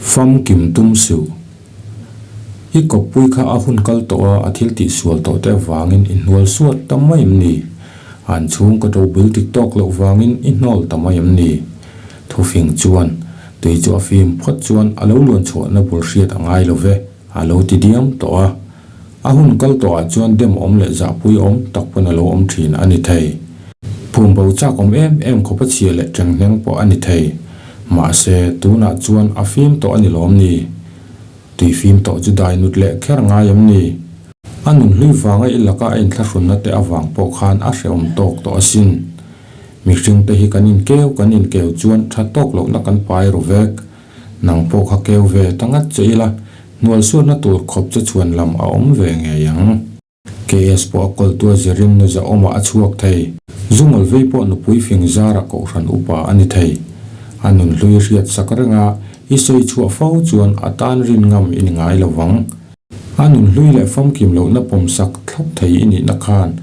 Famkim tum suh. I kawppui kha a hun kal tawh a, a thil tih sual tawh te avangin i hnual suat ta mai em ni? An chhung ka to bul dik tawk loh vangin i hnawl ta mai em ni? Thufing chuan, Tui chu a fim phawt chuan a lo luan chhuahna bul hriat a ngai lo ve, a lo ti diam tawh a. A hun kal tawhah chuan dem awm leh zahpui awm tak pawn a lo awm thin a ni thei. Phum bo chak awm em em khawp a chhia leh tenghneng pawh a ni thei. Mahse, tunah chuan a fim tawh a ni lawm ni? Tui fim tawh chu dai nut leh kher ngai em ni? A nun hlui vanga i laka a inthlahrunna te avang pawh khan a hrehawm tawk tawh asin. Mihring te hi kan inkeu kan inkeu chuan tha tawk lohna kan pai ru vek. Nang pawh kha keu ve ta ngat che ila, hnual suatna tur khawp che chhuan lam a awm ve ngei ang. KS pawh a kawltu a zirin nu zahawmah a chhuak thei. Zungawl vei pawh nupui fing zara kohhran upa a ni thei. A nun hlui hriat sak renga i sawi chhuah fo chuan a tan rin ngam i ni ngai lo vang. A nun hlui leh famkim lohna pawmsak thlap thei i nihna khan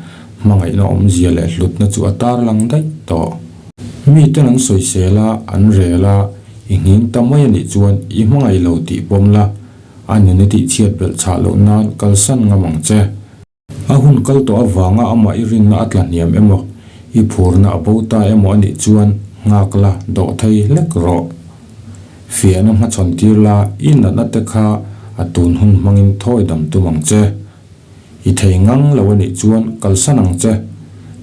hmangaihna awmzia leh hlutna chu a tarlang daih tawh. Miten an sawisel a, an rel a, i nghing ta mai a nih chuan i hmangaih lo tih pawm la, a nun i tihchhiat belh chhah loh nan kalsan ngam ang che. A hun kal tawh avanga amah i rinna a tla hniam emaw, i phurna a bo ta emaw a nih chuan nghak la dawh thei hlek rawh. Fiahna hmachhawn tir la, i natna te kha a tun hun hmangin thawi dam tum ang che. I thei ngang lo a nih chuan kalsan ang che.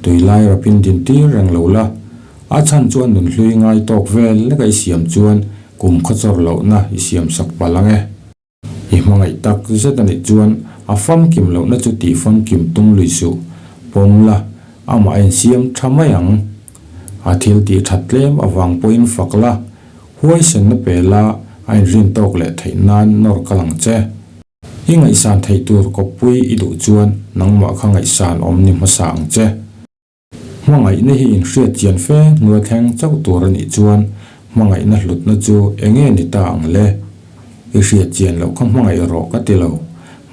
Tui lai rapin din tir reng lo la. A chhan chu a nun hlui ngai tawk vel lek a i siam chuan kum khaw chawr lohna i siam sak palh ang e. I hmangaih tak zet a nih chuan a famkim lohna chu tih famkim tum lui suh. Pawm la, amah a insiam tha mai ang. A thil tih that tlem avang pawhin fak la, huaisenna pe la a inrin tawk leh theih nan nawr kal ang che. I ngaihsan theih tur kawppui i duh chuan nangmah kha ngaihsan awm ni hmasa ang che. Hmangaihna hi inhriat chian fe hnuai thleng chauh tur a nih chuan hmangaihna hlutna chu eng nge ni ta ang le? I hriat chian loh kha hmangaih rawh ka ti lo.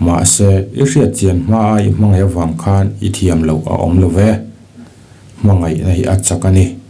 Mahse, i hriat chian hmaa i hmangaih avang khan i thiam loh a awm lo ve. Hmangaihna hi a chak a ni.